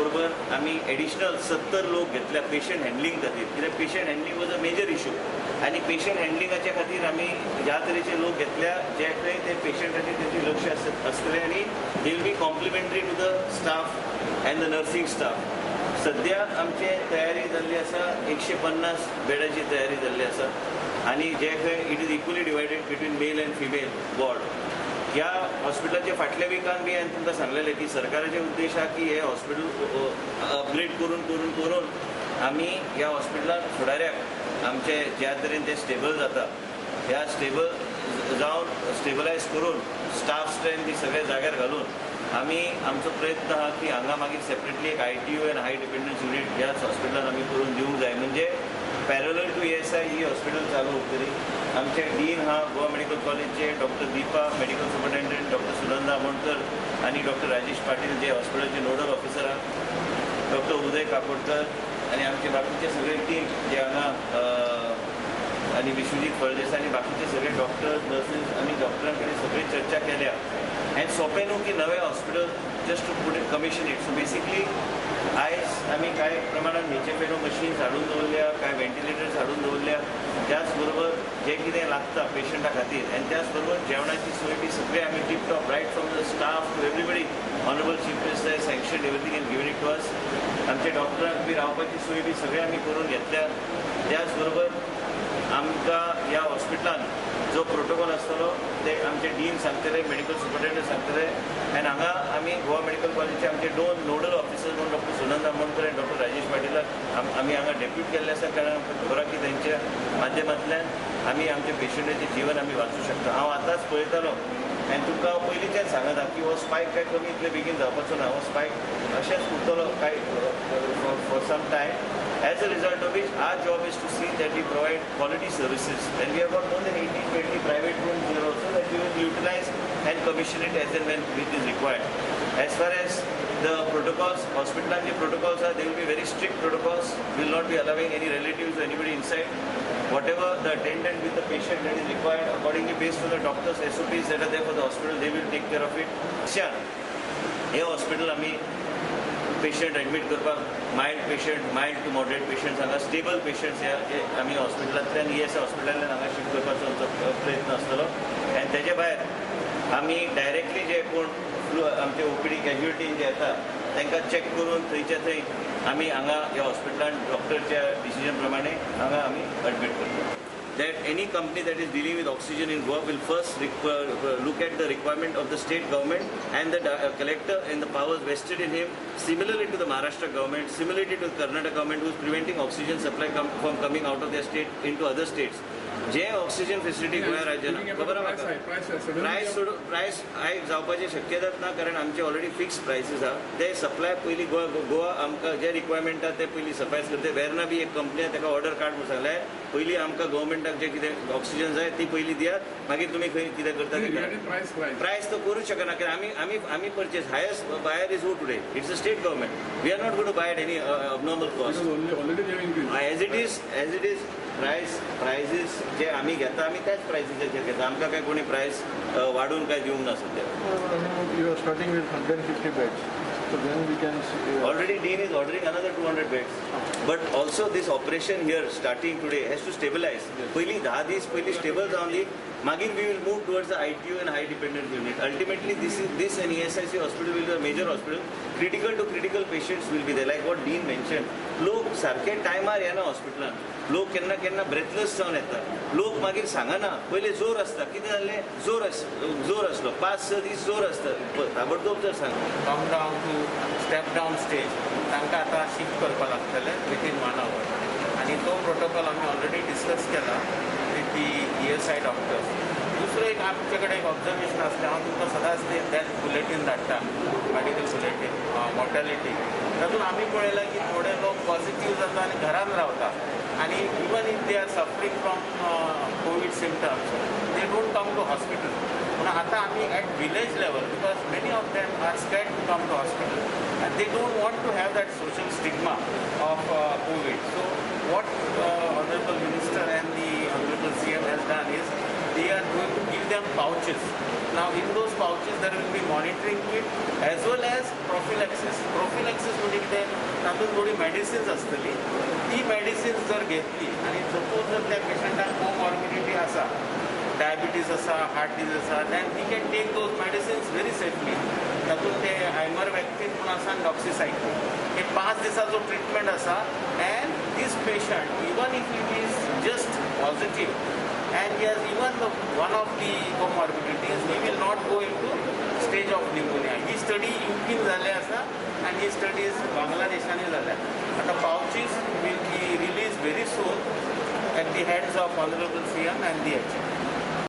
बरोबर आमी एडिशनल 70 लोक घेतल्या पेशंट हँडलिंग खातीर, कित्याक patient handling was a major issue. आनी पेशंट हँडलिंगाच्या खातीर आमी ह्या तरेचे लोक घेतल्या जे खंय ते पेशंटाचेर तेंचे लक्ष आसतलें आनी they will be complimentary to the staff and the nursing staff. सद्या आमचे तयारी जाल्ली आसा, 150 बेडाची तयारी जाल्ली आसा आनी जे खंय it is equally divided between male and female ward. ह्या हॉस्पिटलाच्या फाटल्या विकान बी हांवें तुमकां सांगलेलें की सरकाराचे उद्देश आहा की हे हॉस्पिटल अपग्रेड करून करून करून आमी ह्या हॉस्पिटलान फुडाऱ्याक आमचे ज्या तरेन ते स्टेबल जाता, ह्या स्टेबल जावन स्टेबलायज करून स्टाफ स्ट्रेंथ बी सगळे जाग्यार घालून आमी आमचो प्रयत्न आहा की हांगा मागीर सेपरेटली एक ITU and high dependence unit ह्याच हॉस्पिटलान आमी करून दिवंक जाय. म्हणजे parallel to ESI he hospital चालू उरतली. आमचे डीन हा गोवा मेडिकल कॉलेजचे doctor Deepa, medical superintendent doctor Sunanda Amonkar आनी डॉक्टर राजेश पाटील जे हॉस्पिटलचे नोडल ऑफिसर आहा, डॉक्टर उदय काकोडकर आनी आमचे बाकीचे सगळे टीम जे हांगा आनी विश्वजीत फळदेसाय आनी बाकीचे सगळे डॉक्टर्स नर्सीस आमी डॉक्टरां कडेन सगळी चर्चा केल्या. आनी सोंपें न्हू की नवें hospital just to put it commission it. So basically आयज आमी कांय प्रमाणान HFNO machines हाडून दवरल्या, कांय व्हेंटिलेटर्स हाडून दवरल्या, त्याच बरोबर जें कितें लागता पेशंटा खातीर आनी त्याच बरोबर जेवणाची सोय बी सगळें आमी tip top right from the staff to everybody. Honourable chief minister sanction everything and given it to us. आमच्या डॉक्टरांक बी रावपाची सोय बी सगळें आमी करून घेतल्या. त्याच बरोबर आमकां ह्या हॉस्पिटलान जो प्रोटोकॉल आसतलो ते आमचे डीन सांगतले, मेडिकल सुपरिटेंडंट सांगतले. आनी हांगा आमी गोवा मेडिकल कॉलेजचे आमचे दोन नोडल ऑफिसर्स म्हणून डॉक्टर सुनंद आमोणकर आनी डॉक्टर राजेश पाटीलाक आमी हांगा डेप्यूट केल्ले आसा, कारण आमकां खबर आहा की तेंच्या माध्यमांतल्यान आमी आमच्या पेशंटाचें जीवन आमी वाचूं शकता. हांव आतांच पळयतालो आनी तुमकां हांव पयलींच्यान सांगता की हो स्पायक काय कमी इतले बेगीन जावपाचो ना, हो स्पायक अशेंच उरतलो काय for some time. As a result of which, our job is to see that we provide quality services, and we have got more than 80-20 private rooms here also that we will utilize and commission it as and when it is required. As far as the protocols, hospital and the protocols are, they will be very strict protocols. We will not be allowing any relatives or anybody inside. Whatever the attendant with the patient that is required, accordingly based on the doctor's SOPs that are there for the hospital, they will take care of it. Hey hospital आमी patient admit करपाक mild patient, mild to moderate patients हांगा stable patients ह्या आमी हॉस्पिटलांतल्यान ESI हॉस्पिटलांतल्यान हांगा shift करपाचो आमचो प्रयत्न आसतलो. आनी तेजे भायर आमी डायरेक्टली जे कोण फ्लू आमचे OPD कॅज्युअलिटीन जे येता तांकां चॅक करून थंयच्या थंय आमी हांगा ह्या हॉस्पिटलान डॉक्टरच्या डिसिजन प्रमाणे हांगा आमी एडमीट करता. That any company that is dealing with oxygen in Goa will first look at the requirement of the state government and the collector and the powers vested in him, similarly to the Maharashtra government, similarly to the Karnataka government, who is preventing oxygen supply from coming out of their state into other states. J oxygen facility गोंया राज्यान खबर आहा म्हाका प्रायस सोडून प्रायस हाय जावपाची शक्यताच ना, कारण आमचे ऑलरेडी फिक्स प्रायसीस आहा. ते सप्लाय पयलीं गोवा आमकां जे रिक्वायरमेंट आहा ते पयलीं सफायस करता. वेर्ना बी एक कंपनी आहा, ताका ऑर्डर काड म्हूण सांगलें. पयलीं आमकां गव्हर्मेंटाक जे कितें ऑक्सिजन जाय ती पयलीं दियात, मागीर तुमी खंय कितें करता ते करा. प्रायस तो करूंक शकना, कारण आमी आमी आमी purchase highest buyer is who today, it's a state government. We are not going to buy at any abnormal cost. As it is, as it is price prices जे आमी घेता आमी त्याच प्रायसीचेर घेता. आमकां काय कोणी प्रायस वाडून काय दिवंक ना सद्या. You are starting with 150 beds, so then we can see, Already Dean is ordering another 200 beds. But also this operation here starting today has to stabilize. पयलीं 10 दीस पयलीं स्टेबल जावन दी, मागीर we will move towards the ITU and high dependent unit. Ultimately this is this and ESIC hospital will be a major hospital. Critical to critical patients will be there, like what Dean mentioned. लोक सारके टायमार येना हॉस्पिटलान, लोक केन्ना केन्ना breathless जावन येता, लोक मागीर सांगना. पयलीं जोर आसता, कितें जालें, जोर आसलो 5-6 दीस जोर आसता, ताबडतोब जर सांग come down to step down stage तांकां आतां शिफ्ट करपाक लागतलें विथीन 1 our. आनी तो प्रोटोकॉल आमी ऑलरेडी डिस्कस केला with the ESI doctors. दुसरें एक आमचे कडेन एक ऑब्जर्वेशन आसलें, हांव तुमकां सदांच ते डेथ बुलेटीन धाडटा, मेडिकल बुलेटीन मॉर्टेलिटी, तातूंत आमी पळयलां की थोडे लोक पॉझिटीव जाता आनी घरान रावता आनी even if they are suffering from COVID symptoms they don't come to hospital. पूण आतां आमी at village level, because many of them are scared to come to hospital and they don't want to have that social stigma of COVID. So what honourable minister and the honourable CM has done is They are going to give them pouches. Now in those pouches there will be monitoring kit as well as prophylaxis. Prophylaxis म्हणजे कितें, तातूंत थोडी medicines आसतली. ती medicines जर घेतली आनी suppose जर त्या पेशंटाक कोमॉर्बिडिटी आसा, डायबिटीज आसा, हार्ट डिजीज आसा, then he can take those medicines very safely. तातूंत ते आयमरवॅक्टीन म्हूण आसा आनी डॉक्सिसायक्लीन, हे 5 दिसाचो ट्रिटमेंट आसा. And this patient, even if it is just positive and he has even the one of the comorbidities, he will not go into stage of pneumonia. He study Yukon जाल्ले आसा आनी ही स्टडीज बांगलादेशांनी जाल्या. आतां pouches will be release very soon at the hands of Honorable CM and the HM.